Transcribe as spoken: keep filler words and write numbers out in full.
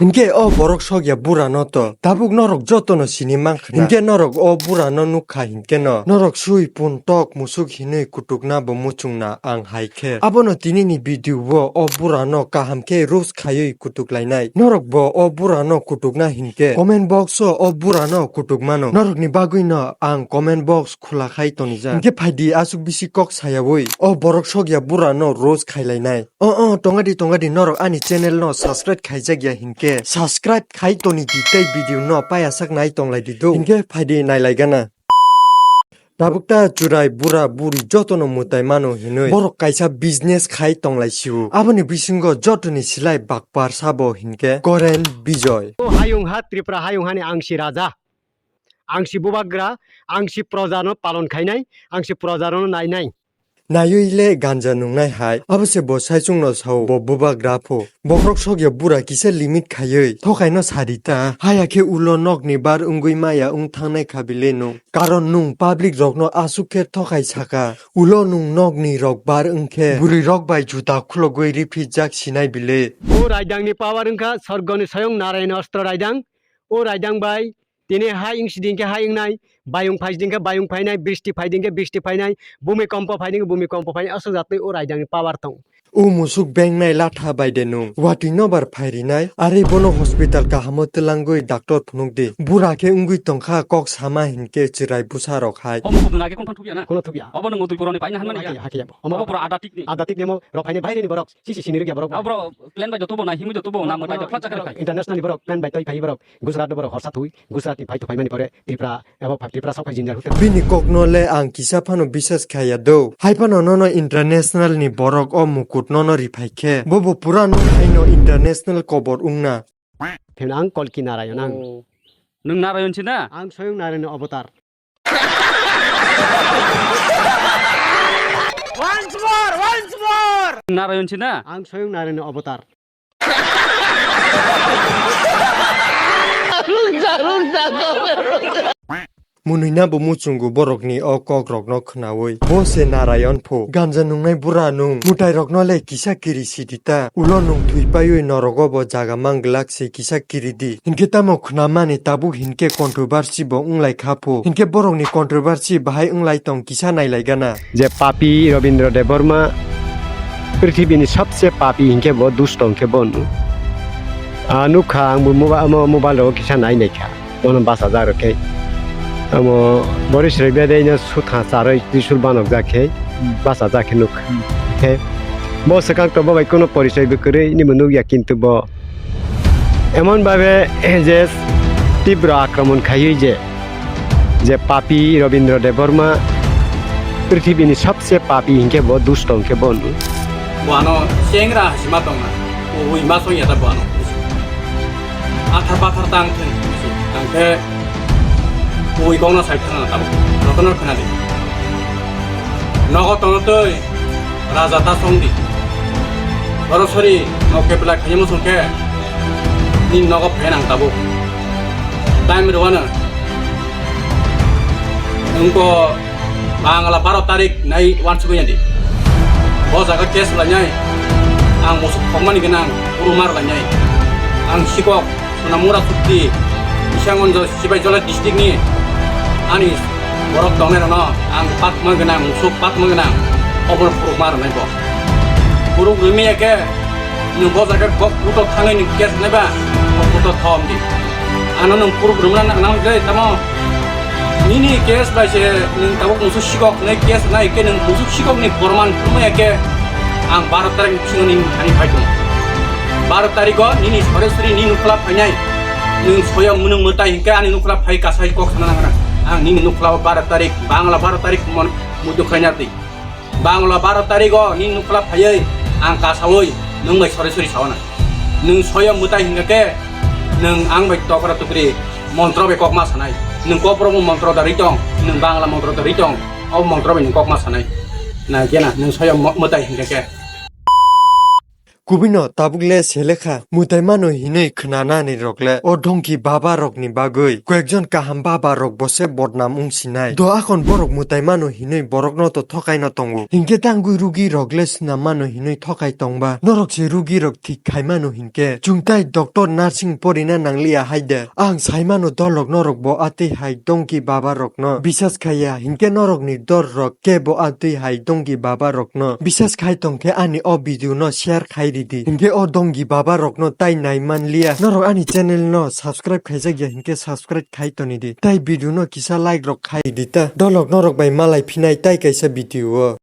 Hinkhe o borok sokya burano to tabuk norok jotono sini mankha. Hinkhe norok o burano nukha hinkhe no norok sui pun tok musuk hinwi kutukna bo muchungna ang hai khe. Abono tinini video o o burano kaham khe roast khaiwi kutuk lainai. Norok bo o burano kutukna hinkhe comment box o o burano kutuk mano. Norokni bagwi no ang comment box khula khai tonijak. Hinkhe phaidi aswk bisi kok sayawi o borok sokya burano roast khailainai. O, o, tongadi, tongadi, norok ani channel no subscribe khaijak ya hinkhe, subscribe khai toni di tei video no payasak nai tonglai di do. Hinkhe phaidi nailaigana. Tabuk ta churai bura buri jotono mwtai mano hinwi borok kaisa business khai tonglai sio. Aboni bisingo jotoni silai bakpar sabo hinkhe Koren Bijoy. O hayung ha Tripura hayung hani ang si raja. Ang si bubagra, ang si proja no palon khainai, ang si proja no nainai. Naiwi le ganja nungnai hai, abo se bo saichung no sao, bo bubagra pho. Bokhorok sokya bura kisa limit khaiwi thokai no sadi ta. Haya khe ulo nokni bar wngwi maya wng thangnai kha bile nung. Karon nung public rok no aswk khe thokai saka. Ulo nung nokni rok bar wngkhe bwrwi rok bai juta khulogwi riphijak sinai bile. O raidang ni power wngkha sorgo ni soyong Narayan ostro raidang. O raidang bai Tini hai wng sidi hinkhe hai wngnai, bayung phai sidi hinkhe bayung phainai, bristi phai di hinkhe bristi phainai, bumi kompo phai di hinkhe bumi kompo phainai, aswk jatwi o raidangni power tong. O musuk bengnai latha bai de nung, watwi nobar phairinai, arei bono hospital kahamo twlangwi doctor phunuk di. Bura khe wngwi tongkha kok sama hinkhe chwrai bwsa rok hai. Omo bo nage konthan thukya na? Kono thukya. Obo nwng mutwi boroni paina hanmani ya? Hakhe, hakhe ya bo. Omo obo bo pura ada tik ni. Ada tik ni omo rok phainai baire ni borok, sisi sini rwgya borok. Abo borok plan bai joto bo nai, himwi joto bo nang bai joto phlak chakra khai. International ni borok plan bai twi phai borok. Gujarat ni borok horsa thui, Gujarat ni phai thui phaimani pore Tripura, abo Tripura sok phai jinjar hotel. Bini kokno le ang kisa phano bisas khaya do. Hai phano nono international ni borok o mukut nono riphai khe. Bobo pura no haino international kobor wngna. Pheno ang Kalki Narayan ang. Oh. Nwng Narayan si na? Ang soyong Narayan avatar. Once more, once more. Narayan si na? Ang soyong Narayan avatar. Munui na bo muchungo borokni o kok rokno khwnawi. Bo se Narayan pho. Ganja nungnai bura nung. Mutai rokno le kisa kiri sidi ta. Ulo nung thwi paiwi norogo bo jaga mang glak se kisa kiri di. Hinkhe tamo khwnamani tabuk hinkhe controversy bo wnglai kha pho. Hinkhe borokni controversy bahai wnglai tong kisa nailai gana. Je papi Rabindra Debbarma, prithibini sabse papi hinkhe bo dusto hinkhe bo nu. Ah, nukha ang bo moba-, mo-, mobile rogo kisa nai nai kha. Bono basa jak rok khe. Amo Boris Rebia dei no sutha charoi Trishul banok jak khe, hmm, basa jak khe nuk. Hmm. Khe bo swkang to bo bai kono porichoi bo kwrwi ni bo nukya kintu bo emon babe je tibro akromon khaiwi je, je papi Rabindra Debbarma prithibini sabse papi hinkhe bo dusto hinkhe bo nu. Bo ano chengra hachima tongna, ui ma songya da bo ano. Athar pathar tang thung, tang khe ui kok no sai thang na tabuk, joto no khna di. Nogo tongno twi raja ta song di. Sorosori nok khe belai khaiyamo song khe nini nogo phaina ang tabuk. Time rwano. Nwng ko Bangla baro tarik nai wansugwi di. Bo jaga case lainai. Ang musuk khokmani gwnang, uru mar lainai. Ang sikok, Sonamura Chukti, Ishangonjo Sibaijala district ni ani borok tongnai rokno ang patma gwnang, musuk patma gwnang, obono phurukma rwnai bo. Phuruk rwmi ya khe, nwng bo jaga kok butok thangwi nwng case naiba, kok butok thom di. Ano nwng phuruk rwmna nang nang jai tamo. Nini case bai se nwng tabuk musuk sikok nai case nai khe nwng musuk sikok ni borman thumaya khe ang baro tarik ni bisingo nini thani phai tongo. Baro tariko nini sore sori nini nukla phainai. Nwng soyong mwnwng mwtai hinkhe ani nukla phai kasai kok sana nangna. Ang nini nukla baro tarik, Bangla baro tarik mon muitu khaina twi. Bangla baro tarigo ni nukla phaiwi ang kasawi nwng bai sori sori sawana. Nwng soyong mwtai hinkha khe nwng ang bai tokra tukri montro bai kokma sanai. Nwng kokborok montro da ritong, nwng Bangla montro da ritong, o montro bai nwng kokma sanai. Na gena nwng soyong mo-, mwtai hinkha khe. Kubui no tabuk le selekha, mutai mano hinui khwnanani rok le o dongki baba rok ni bagwi koyekjon kaham baba rok bo se bodnam wng sinai. Do akhon borok mutai mano hinui borok no to thokai no tongo. Hinkhe tangwi rugi rok le swnam mano hinui thokai tongba. Norok se rugi rok thik khai mano hinkhe chwng tai doctor nursing porina nangliya hai de. Ang sai mano dolok norok bo atwi hai dongki baba rok no bisas khaiya. Hinkhe norok ni dor rok kebo atwi hai dongki baba rok no bisas khai tongkhe ani o video no share khai ridi. Hinkhe o dongki baba rok no tai nai manliya. Norok ani channel no subscribe khaijak ya hinkhe subscribe khai toni di. Tai video no kisa like rok khai di ta. Dolok norok bai malai phinai tai kaisa video o.